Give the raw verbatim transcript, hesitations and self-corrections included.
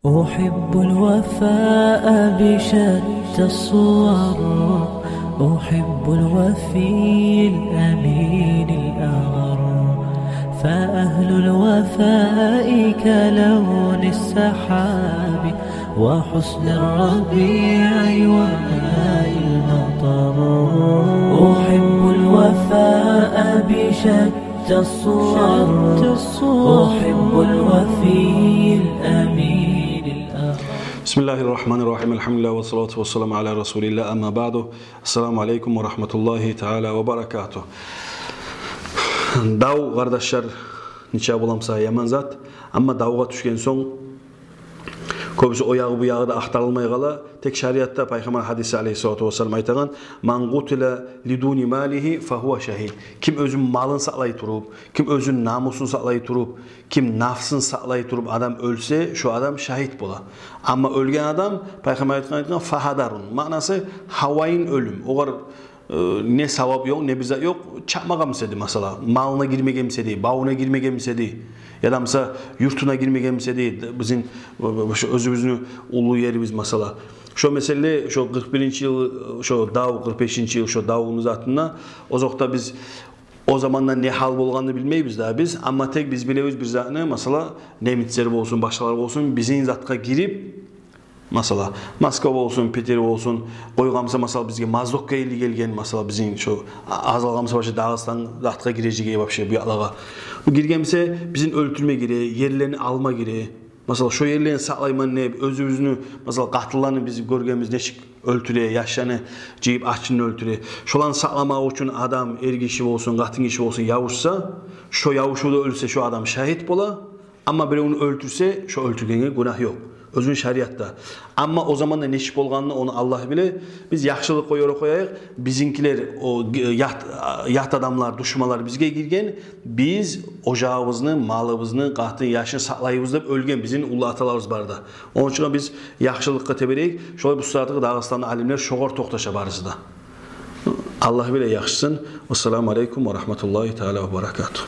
أحب الوفاء بشتى الصور، أحب الوفي الأمين الأغر، فأهل الوفاء كلون السحاب، وحسن الربيع وماء المطر. أحب الوفاء بشتى الصور، أحب الوفي الأمين الأغر. بسم الله الرحمن الرحيم. الحمد لله والصلاة والسلام على رسول الله. أما بعد. السلام عليكم ورحمة الله تعالى وبركاته. Дав, къардашлар, нече боламса яман зат. Амма давгъа тюшген сонг, кёбюсю о ягъы, бу ягъы да ахтарылмай къала. Тек шариатда Пайхаммар гьадиси алейгьиссалату вассалам айтагъан: «Ман къутила лидуни малигьи фагьува шагьид». Ким оьзюн малын сакълай туруп, ким оьзюн намусун сакълай туруп, ким нафсын сакълай туруп адам оьлсе, шо адам шагьит бола. Амма оьлген адам, Пайхаммар айтгъан, айтгъан: «Фагьадарун». Маънасы, гьавайын оьлюм. Огъар э, не савап ёкъ, не бир зат ёкъ. Чапмагъа мисал эди, масала, малына гирмеге мисал эди, бавуна гирмеге мисал эди, яда мисал юртуна гирмеге мисал эди. Бизин, э, шо оьзюбюзню уллу ерибиз, масала. Шо мисалда, шо къыркъ биринчи йыл, шо дав, къыркъ бешинчи йыл, шо давну затында, озокъда, биз о заманда не гьал болгъанны билмейбиз да биз, амма тек биз билебиз бир затны, масала, немецлер болсун, башгъалар болсун, бизин затгъа гирип, масала, Москва болсун, Питер болсун, къойгъамса, масала, бизге Моздокгъа ерли гелген, масала, бизин шо а-, азалгъамса, вообще Дагъыстан затгъа гирежеге, вообще бу якълагъа. Бу гиргенмиса, бизин оьлтюрме гире, ерлени алма гире. Масала, шо ерлени сакълайман деп, оьзюбюзню, масала, къатынланы биз гёргенбиз, нечик оьлтюре, яшланы жыйып, ачындан оьлтюре. Шоланы сакъламакъ учун адам, эргиши болсун, къатынгиши болсун, ябушса, шо ябушувда оьлсе, шо адам шагьит бола. Амма биревню оьлтюрсе, шо оьлтюргенге гюнагь ёкъ. Оьзюню шариатда. Амма о заманда нечик болгъанны, ону Аллагь биле. Биз яхшылыкъ къоя къояйыкъ. Бизинкилер, о г-, ят, ят адамлар, душманлар бизге гирген. Биз ожагъыбызны, малыбызны, къатын-яшны сакълайбыз деп оьлген бизин уллу аталарыбыз бар да. Ону учун биз яхшылыкъгъа теберейик. Шолай бу сагьатгъы Дагъыстанны алимлер шогъар токъташа барысы да. Аллагь биле яхшысын. Вассаламу алейкум ва рагьматуллагьи таала ва баракатугь.